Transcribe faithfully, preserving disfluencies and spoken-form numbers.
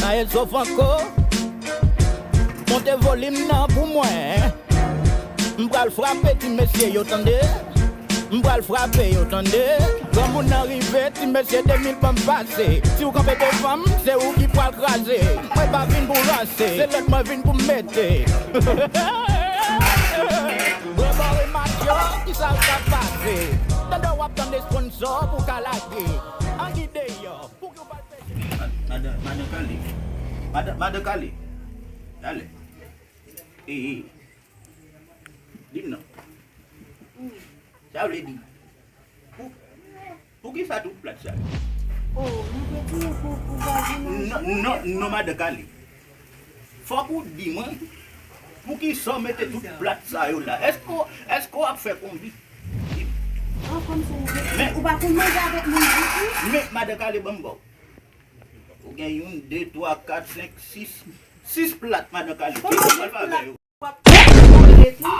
Aye Zovanko, monte volim nan pou mwen. M pral frape ti mesye yo tande. M pral frape yo tande. Granmoun nan rive, ti mesye de mil ban m pase. Si w kanpe devan m, se ou ki pral kraze. Mwen pa vin pou ranse, se lòd mwen vin pou m mete. Brebò e matyo, kisa l ka pase? Tande w ap tande sponsò pou ka lage. Angi deyò, pou ki w pral peche. Madan, madan Kale. Madan, madan Kale. Talè. Ee, ee. Di m non. Sa vle di. Pou, poukisa tout plat sa yo? Oh, nou te di pou, pou vwazen nan. Non, non, non, madan Kale. Fòk ou di mwen, poukisa w mete tout plat sa yo la? Èske, èske w ap fè konbit? An, kòmsi ou, men, ou pa konn manje avèk moun ditou? Men, madan Kale, ban m ba w. Ou gen youn, de, twa, kat, senk, sis. Sis plat, madan Kale. Kisa w pral fè avè yo? W ap kole tou.